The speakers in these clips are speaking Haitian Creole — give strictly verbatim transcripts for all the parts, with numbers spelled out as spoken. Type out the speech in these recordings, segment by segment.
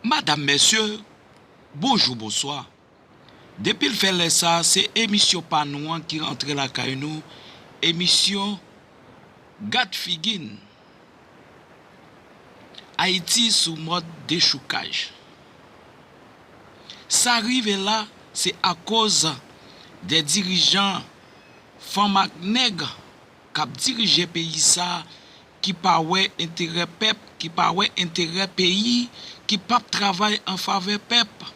Madam, mesye, bonjou, bonswa. Depi l fè lè sa, se emisyon pa nou an ki rantre lakay nou, emisyon Gad Figi n, Ayiti sou mòd dechoukaj. Sa rive la, se akoz de dirijan fanm ak nèg k ap dirije peyi sa a ki pa wè enterè pèp, ki pa wè enterè peyi, ki p ap travay an favè pèp.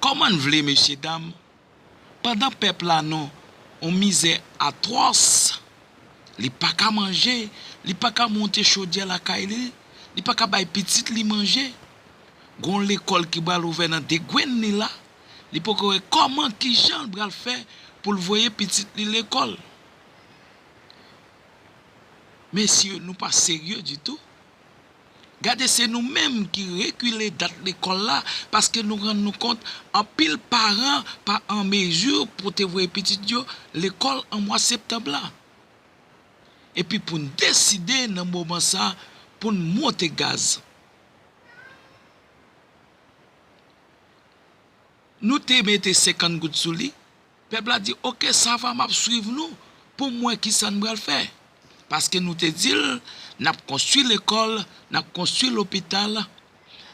Kòman n vle, mesyedam, pandan pèp la nan yon mizè atwòs, li pa ka manje, li pa ka monte chodyè lakay li, li pa ka bay pitit li manje, gon lekòl ki pral ouvè nan de grenn li la, li poko wè kòman, kijan l pral fè pou l voye pitit li lekòl. Mesye, nou pa serye ditou. Gade, se nou menm ki rekile dat lekòl la, paske nou rann nou kont anpil paran pa an mezi pou te voye pitit yo lekòl an mwa septanm la. Epi pou n deside nan moman sa pou n monte gaz. Nou te mete senkant goud sou li. Pèp la di, "Oke, sa va, m ap swiv nou pou m wè kisa n pral fè." Paske nou te di l, n ap konstwi lekòl, n ap konstwi lopital,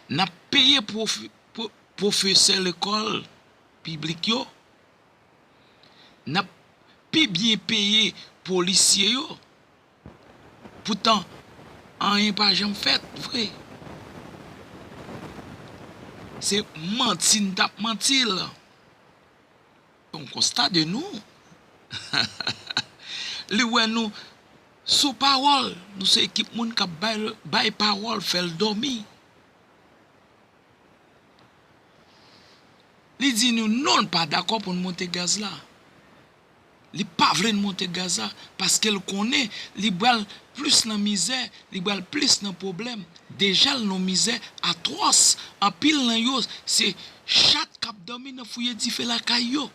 n ap peye pwofi-, pwo-, pwofesè lekòl piblik yo, n ap pi byen peye polisye yo. Poutan, anyen pa janm fèt vre. Se manti n t ap manti l. Yon konsta de nou. Li wè nou sou pawòl. Nou se ekip moun k ap bay, bay pawòl, fè l dòmi. Li di nou non, l pa dakò pou n monte gaz la. Li pa vle n monte gaz la paske l konnen li pral plis nan mizè, li pral plis nan pwoblèm. Deja l nan mizè atwòs. Anpil nan yo se chat k ap dòmi nan fouye dife lakay yo.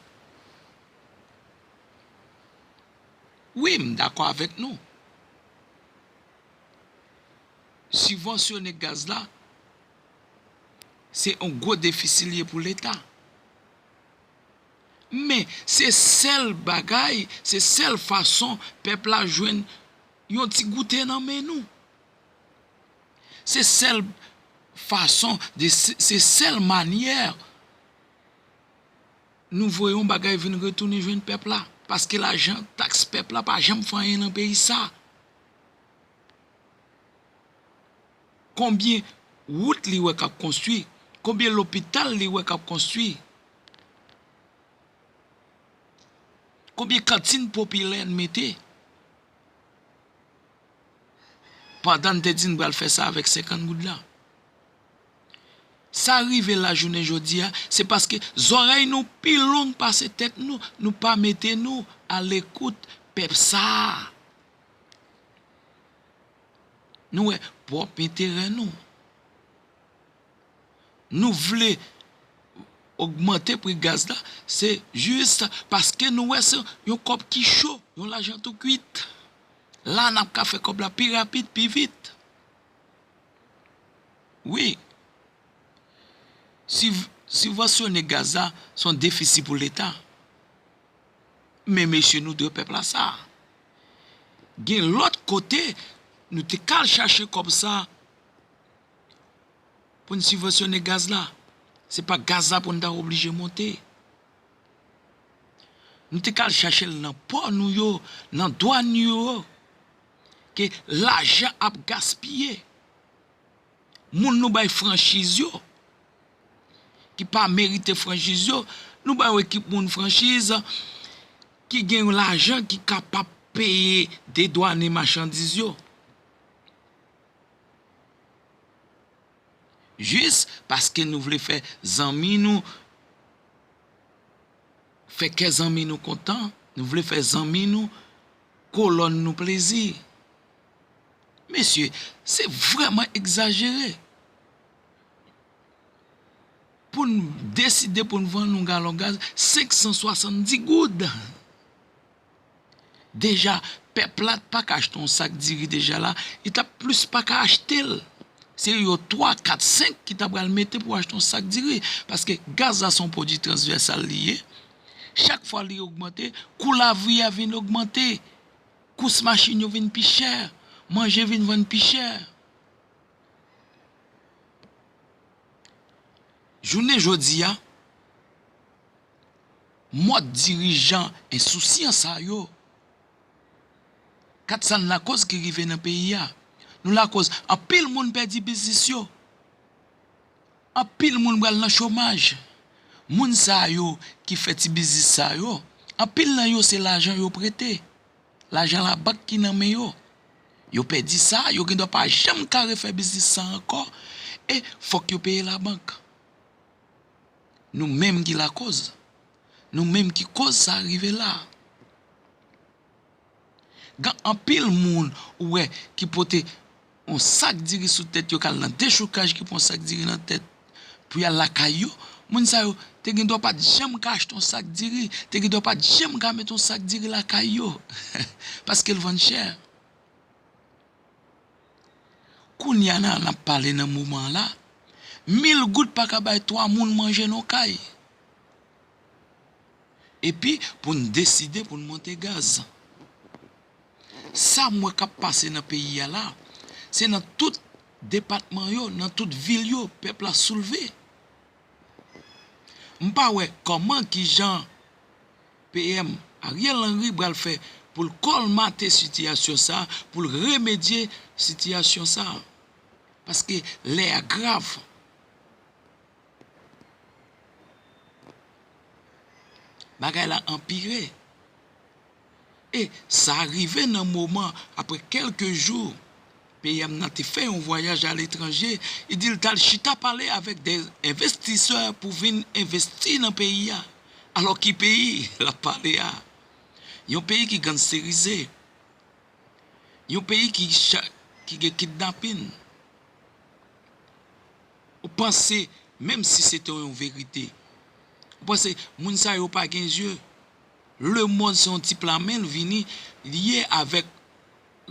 Wi, m dakò avèk nou. Sibvansyone gaz la, se yon gwo defisi l ye pou Leta. Men, se sèl bagay, se sèl fason pèp la jwenn yon ti goute nan men nou. Se sèl fason, de, se, se sèl manyè nou voye yon bagay vin retounen jwenn pèp la. Paske lajan taks pèp la pa janm fè anyen nan peyi sa. Konbyen wout li wè k ap konstwi? Konbyen lopital li wè k ap konstwi? Konbyen kantin popilè n mete? Pandan n te di n pral fè sa avèk senkant goud la. Sa rive la jounen jodi a, se paske zòrèy nou pi long pase tèt nou, nou pa mete nou alekout pèp sa a. Nou wè pwòp enterè nou. Nou vle ogmante pri gaz la, se jis paske nou wè se yon kòb ki cho, yon lajan tou kwit. La n ap ka fè kòb la pi rapid, pi vit. Wi. Sib-, sibvansyone gaz la, se yon defisi pou Leta. Men mesye, nou dwe pèp la sa. Gen lòt kote, nou te ka al chache kòb sa pou n sibvansyone gaz la. Se pa gaz la pou n ta oblije monte. Nou te ka al chache l nan pò nou yo, nan dwàn yo, ke lajan ap gaspiye. Moun nou bay franchiz yo, ki pa merite franchiz yo, nou bay yon ekip moun franchiz ki gen yon lajan ki kapab peye dedwanen machandiz yo. Jis paske nou vle fè zanmi nou, fè kè zanmi nou kontan, nou vle fè zanmi nou, kolòn nou plezi. Mesye, se vrèman egzajere. Pou n deside pou n vann yon galon gaz, senk san swasanndis goud. Deja, pèp la t pa ka achte yon sak diri deja la, li t ap plis pa ka achte l. Se yo twa, kat, senk ki ta pral mete pou achte yon sak diri. Paske gaz la se yon pwodui transvèsal li ye. Chak fwa li ogmante, kou lavi a vin ogmante. Kous machin yo vin pi chè. Manje vin vann pi chè. Jounen jodi a, mòd dirijan ensousyan sa yo, kat sa n lakoz ki rive nan peyi a. Nou lakoz anpil moun pèdi biznis yo. Anpil moun pral nan chomaj. Moun sa yo ki fè ti biznis sa yo, anpil nan yo se lajan yo prete. Lajan labank ki nan men yo. Yo pèdi sa, yo gendwa pa janm ka refè biznis sa ankò. E fòk yo peye labank. Nou menm ki lakoz. Nou menm ki koz sa rive la. Gen anpil moun ou wè ki pote yon sak diri sou tèt yo, k al nan dechoukaj, ki pran sak diri nan tèt pou y al lakay yo. Moun sa yo te gendwa pa t janm ka achte yon sak diri, te gendwa pa t janm ka mete yon sak diri lakay yo. Paske l vann chè. Kounye a la, n ap pale nan moman an la, mil goud pa ka bay twa moun manje nan yon kay. Epi, pou n deside pou n monte gaz. Sa m wè k ap pase nan peyi a la, se nan tout depatman yo, nan tout vil yo, pèp la soulve. M pa wè kòman, kijan P M Ariel Henry pral fè pou l kòlmate sitiyasyon sa, pou l remedye sitiyasyon sa. Paske lè a grav. Bagay la anpire. E sa rive nan moman, apre kèlke jou, P M nan te fè yon vwayaj aletranje, li di l t al chita pale avèk de envestisè pou vin envesti nan peyi a. Alò ki peyi l ap pale a? Yon peyi ki gangsterize. Yon peyi ki cha-, ki gen kidnapin. Ou panse, menm si se te yon verite, ou panse moun sa yo pa gen zye? Lemonn se yon ti pla men l vini, li ye avèk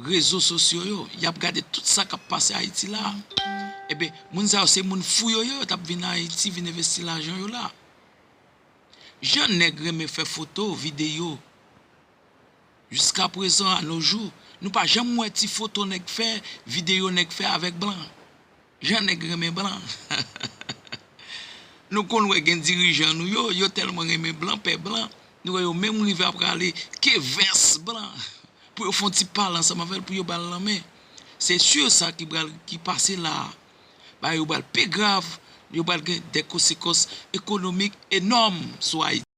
rezo sosyo yo. Y ap gade tout sa k ap pase Ayiti la. Ebyen, moun sa yo se moun fou yo ye, yo t ap vin Ayiti, vin envesti lajan yo la. Jan nèg renmen fè foto, videyo, jiskaprezan, a no jou, nou pa janm wè ti foto nèg fè, videyo nèg fè avèk blan. Jan nèg renmen blan. Nou konn wè gen dirijan nou yo, yo tèlman renmen blan, pè blan, nou wè yo menm rive ap rale ke vès blan pou yo fè yon ti pale ansanm avè l, pou yo ba l lanmen. Se si sa ki pral, ki pase la a. Bagay yo pral pi grav, yo pral gen de konsekans ekonomik enòm sou Ayiti.